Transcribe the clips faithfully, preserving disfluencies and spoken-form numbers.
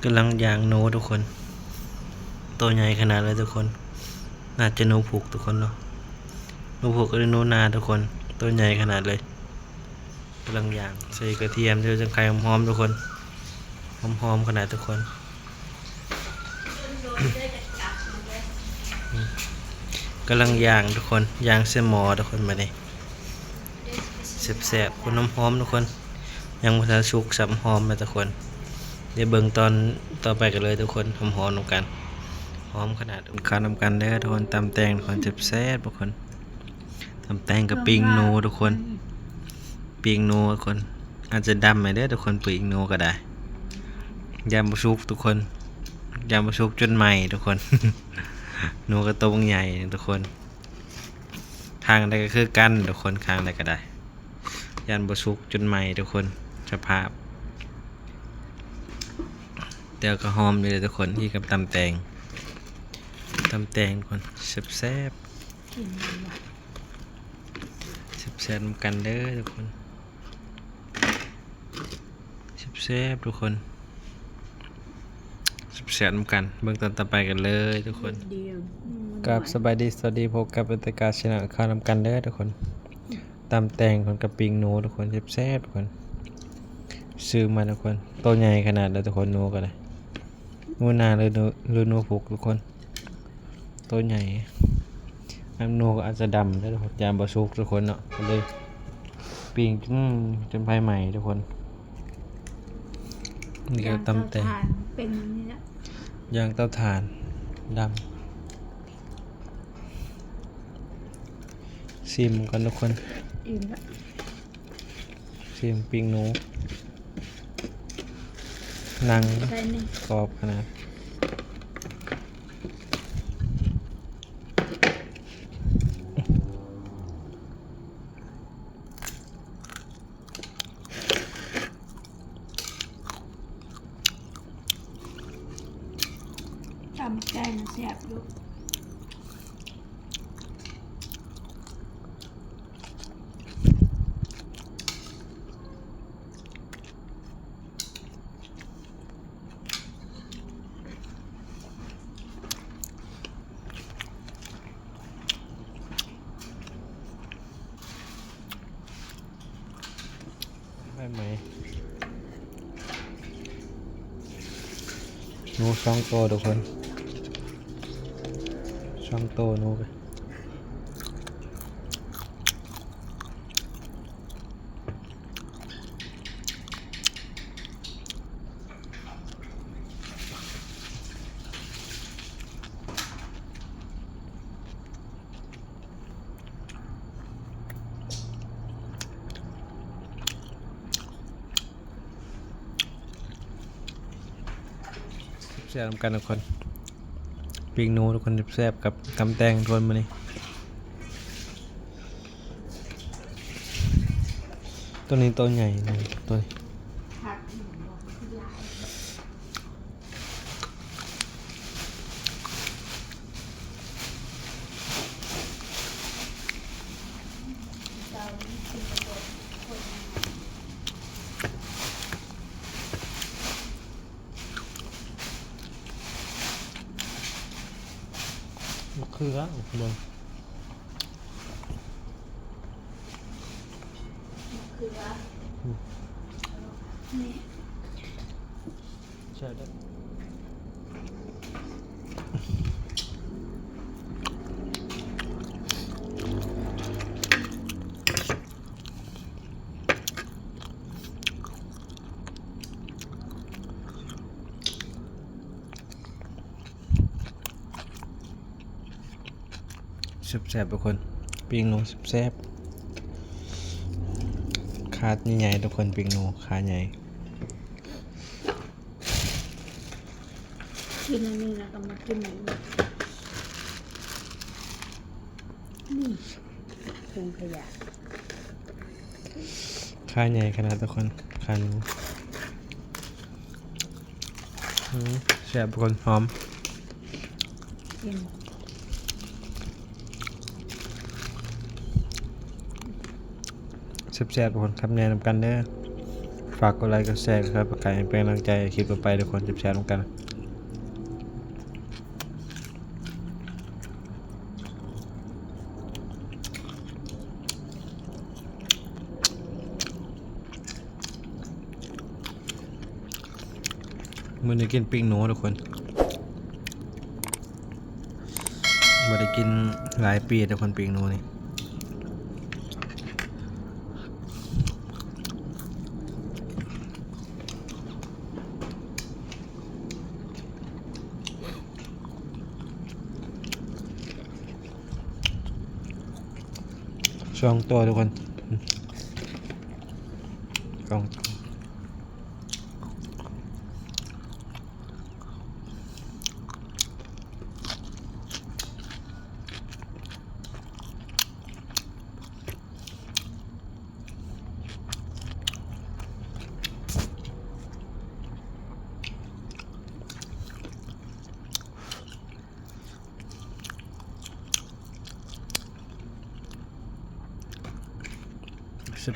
กำลังย่างหนูทุกคน ตัวใหญ่ขนาดเลยทุกคน น่าจะหนูพุกทุกคนเนาะ หนูพุกหรือหนูนาทุกคน ตัวใหญ่ขนาดเลย กำลังย่าง ใส่กระเทียม ใส่จังไคหอมๆทุกคน หอมๆขนาดทุกคน กำลังย่างทุกคน ย่างใส่หม้อทุกคน มานี่แซ่บๆ คนหอมๆทุกคน ยังบ่ทันสุกซ้ำ หอมนะทุกคน เดี๋ยวเบิ่งตอนต่อไปกันเลยทุกคน หอมๆนำกัน หอมขนาด ข้าวนำกันเด้อทุกคน ตำแตงทุกคน แซ่บๆทุกคน ตำแตงกับปิ้งหนูทุกคน ปิ้งหนูทุกคน อาจจะดำหน่อยเด้อทุกคน ปิ้งหนูก็ได้ ย่านบ่สุกทุกคน ย่านบ่สุกจนไหม้ทุกคน หนูก็โตบักใหญ่ทุกคน ข้างใดก็คือกันทุกคน ข้างใดก็ได้ ย่านบ่สุกจนไหม้ทุกคน สภาพ แต่ก็หอมอยู่เลยทุกคน ที่กับตำแตง ตำแตงทุกคน แซ่บๆ กินมันว่ะ แซ่บๆนำกันเด้อทุกคน แซ่บๆทุกคน แซ่บๆนำกัน เบิ่งตอนต่อไปกันเลยทุกคน เดียวอืม ครับ สบายดี สวัสดี พบกับเอเตกา Channel ข้าวนำกันเด้อทุกคน ตำแตงคนกับปิ้งหนูทุกคน แซ่บๆทุกคน ซื้อมาทุกคน ตัวใหญ่ขนาดเลยทุกคน หนูก็ได้ หนูนาหรือหนู หรือหนูพุกทุกคน ตัวใหญ่ อันหนูก็อาจจะดำแล้วทุกคน ย่านบ่สุกทุกคนเนาะ ก็เลยปิ้งจน จนไฟไหม้ทุกคน นี่ก็ตำแตง ย่างเตาถ่านเป็นอย่างนี้แหละ ย่างเตาถ่านดำ ชิมกันทุกคน อิ่มละ ชิมปิ้งหนู หนัง ใส่นี่ กรอบขนาด ตำแตงแซ่บอยู่ ได้ไหม หนูสองตัวทุกคน สองตัวหนูไป แซ่บๆนำกันทุกคน ปิ้งหนูทุกคน แซ่บๆกับตำแตงทุกคน มื้อนี้ ตัวนี้ตัวใหญ่นะ ตัวนี้ มะเขือ เบิ่ง มะเขือ อืม นี่ ใช่แล้ว แซ่บๆทุกคน ปิ้งหนูแซ่บๆ ขาใหญ่ๆทุกคน ปิ้งหนูขาใหญ่ กินอันนี้แล้วก็มากินอันนี้ นี่ ถุงขยะ ขาใหญ่ขนาดทุกคน ขาหนู อืม แซ่บทุกคน หอม กิน แซ่บๆทุกคน ครับ แนะนำกันเด้อ ฝากกดไลค์กดแชร์ครับ เพื่อเป็นกำลังใจคลิปต่อไปทุกคน แซ่บๆนำกัน มื้อนี้กินปิ้งหนูทุกคน บ่ได้กินหลายปีทุกคน ปิ้งหนูนี่ สองตัวทุกคน สองตัว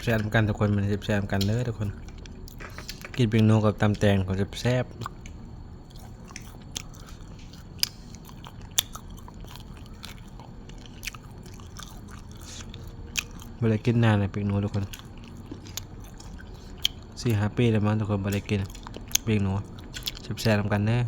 แซ่บๆนำกันทุกคน มันแซ่บๆนำกันเด้อทุกคน กินปิ้งหนูกับตำแตงก็แซ่บๆ บ่ได้กินนานเลยปิ้งหนูทุกคน สี่ห้าปีแล้วมั้งทุกคน บ่ได้กินปิ้งหนู แซ่บๆนำกันเด้อ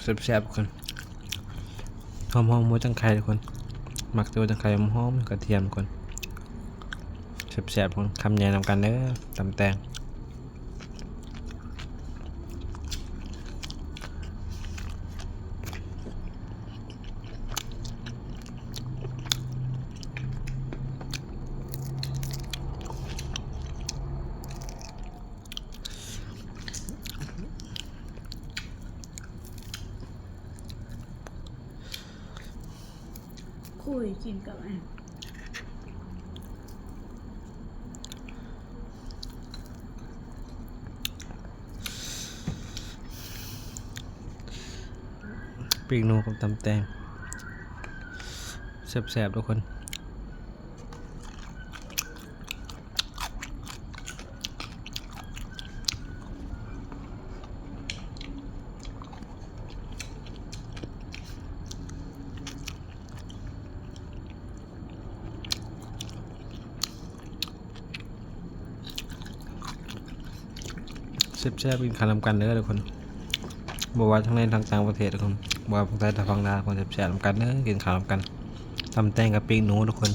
แซ่บๆทุกคน หอมๆหัวจังไคทุกคน มักแต่หัวจังไคหอมๆ กระเทียมทุกคน แซ่บๆทุกคน คำใหญ่นำกันเด้อ ตำแตง คุยกินกับอัน ปิ้งหนูกับตำแตง แซ่บๆทุกคน แซ่บๆกินข้าวนำกันเด้อทุกคน บ่ว่าทั้งในทั้งต่างประเทศทุกคน บ่ว่าฝั่งไทยทั้งฝั่งลาวทุกคน แซ่บๆนำกันเด้อ กินข้าวนำกัน ตำแตงกับปิ้งหนูทุกคน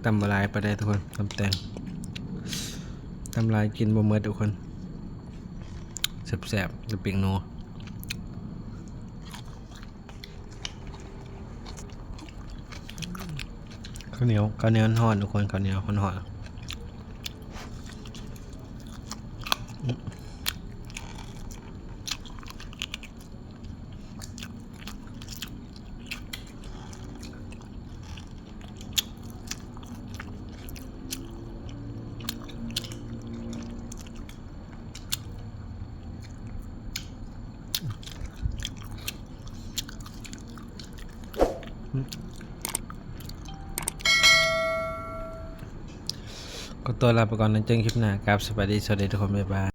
ตำบ่หลายปานใดทุกคน ตำแตง ตำหลายกินบ่หมดทุกคน แซ่บๆ กับปิ้งหนู ข้าวเหนียว ข้าวเหนียวฮ้อนทุกคน ข้าวเหนียวฮ้อนๆ ขอตัวลาไปก่อนนะ เจอกันคลิปหน้าครับ สวัสดี สวัสดีทุกคน บ๊ายบาย